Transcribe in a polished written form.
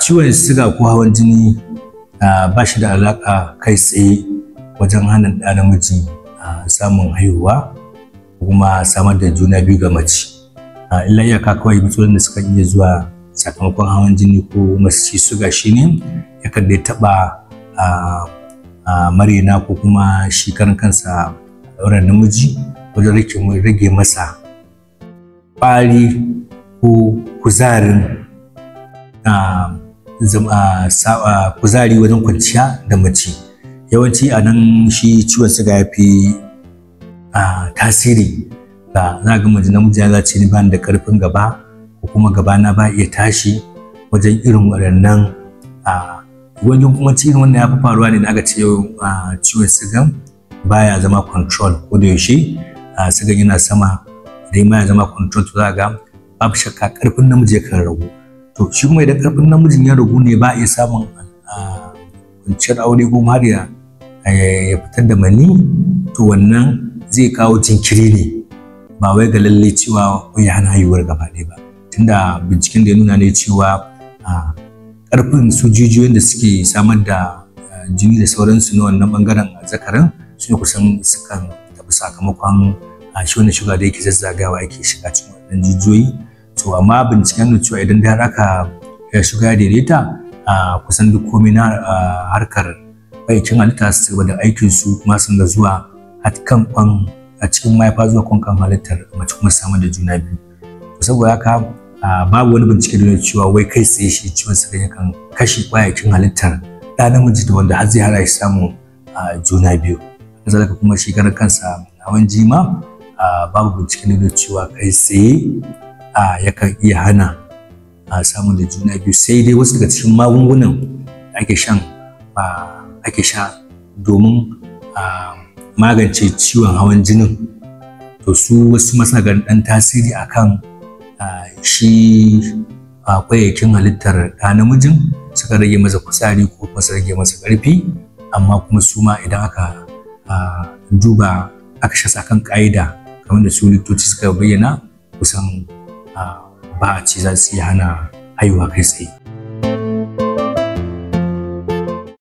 Ciwon siga ko hawan jini ba shi da alaƙa kai tsaye wajen hana ɗa namiji samun haihuwa ko kuma samar da juna biyu ga mace. Illa iyaka kawai matsalolin da suka iya zuwa sakamakon hawan jini ko masu suga shine yakan dai taɓa marena ko kuma shi karan kansa al'auran namiji wajen rage masa ƙwari ko kuzarin kuzari wajen kwanciya da mace. Yawanci a nan shi ciwon suga ya fi tasiri. Da za ga mace namiji ya ce ni bani da ƙarfin gaba ko kuma gaba na ba iya tashi wajen irin waɗannan wajen kuma irin wannan ya fi faruwa ne da aka ce ciwon sugan baya zama control ko da yaushe, sugan yana sama. Idan ma ya zama control, to za ga babu shakka ƙarfin namiji yakan ragu. To shi kuma idan ƙarfin namijin ya ragu ne ba a iya samun kwanciyar aure ko har ya fitar da mani, to wannan zai kawo jinkiri ne, ba wai ga lalle cewa ya hana haihuwar gaba ɗaya ba. Tunda binciken da ya nuna ne cewa ƙarfin su jijiyoyin da suke samar da jini da sauransu na wannan ɓangaren zakarin su ne kusan sukan tafi sakamakon shi wannan shuga da yake zazzagawa yake shiga cikin wannan jijiyoyi. To amma binciken nuna cewa idan har aka shuga ya daidaita, kusan duk komai na harkar aikin halitta su gaba da aikin su kuma sun ga zuwa har kan kwan a cikin mahaifa zuwa kan halittar mace kuma samar da juna biyu. To saboda haka babu wani bincike da nuna cewa wai kai tsaye shi ciwon suga yakan kashe kwayayyakin halittar ɗa namiji da wanda har zai hana shi samun juna biyu. Kazalika kuma shi karan kansa hawan jini ma babu bincike da nuna cewa kai tsaye yakan iya hana samun da juna biyu, sai dai wasu daga cikin magungunan da ake sha domin magance ciwon hawan jinin, to su wasu masana ganin ɗan tasiri akan shi kwayayyakin halittar ɗa namijin, suka rage masa kuzari ko kuma su rage masa ƙarfi. Amma kuma su ma idan aka duba aka sha akan ƙa'ida kamar da su likitoci suka bayyana, kusan ba a ce za su iya hana haihuwa kai tsaye.